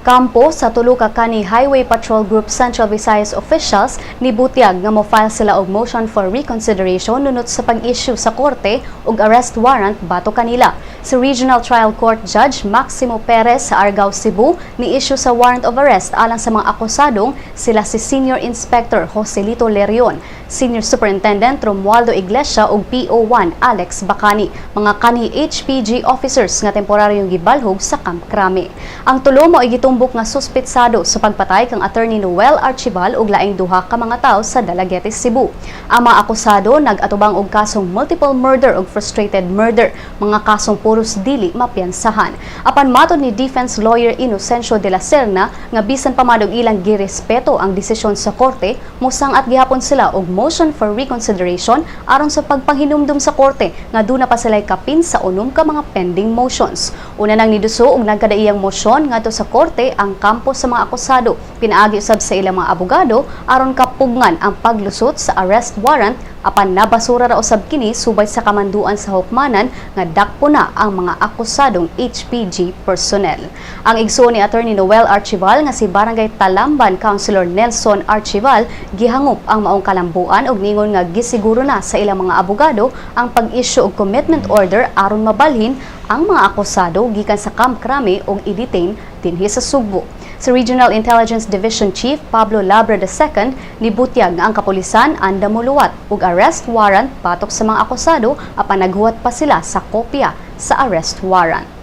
Kampo sa tulo ka kanhi Highway Patrol Group Central Visayas officials nibutyag nga mo-file sila og motion for reconsideration nunot sa pag-issue sa korte og arrest warrant batok kanila. Si Regional Trial Court Judge Maximo Perez sa Argao, Cebu ni-issue sa warrant of arrest alang sa mga akusadong sila si Senior Inspector Joselito Lerion, Senior Superintendent Romualdo Iglesia ug PO1 Alex Bacani, mga kanhi HPG officers nga temporaryong gibalhog sa Camp Crame. Ang tulo mao gitumbok nga suspetsado sa pagpatay kang Attorney Noel Archival ug laing duha ka mga tawo sa Dalaguete, Cebu. Ang mga akusado nag-atubang og kasong multiple murder ug frustrated murder, mga kasong puros dili mapiyansahan. Apan matod ni defense lawyer Inocencio de la Serna nga bisan pa man og ilang girespeto ang desisyon sa korte, musang-at gihapon sila og motion for reconsideration aron sa pagpanghinumdum sa korte nga duna pa sila'y kapin sa 6 ka mga pending motions. Una nang niduso og nagkadaiyang mosyon ngadto sa korte ang kampo sa mga akusado pinaagi usab sa ilang mga abogado aron kapugngan ang paglusot sa arrest warrant, apan nabasura ra usab kini subay sa kamanduan sa hukmanan nga dakpo na ang mga akusadong HPG personnel. Ang igsoon ni Attorney Noel Archival nga si Barangay Talamban Councilor Nelson Archival gihangop ang maong kalambuan og ningon nga gisiguro na sa ilang mga abogado ang pag-issue og commitment order aron mabalhin ang mga akusado gikan sa Camp Crame og i-detain dinhi sa Sugbo. Sa Regional Intelligence Division Chief Pablo Labra II nibutyag nga ang kapulisan andam moluwat og arrest warrant batok sa mga akusado, apan naghuwat pa sila sa kopya sa arrest warrant.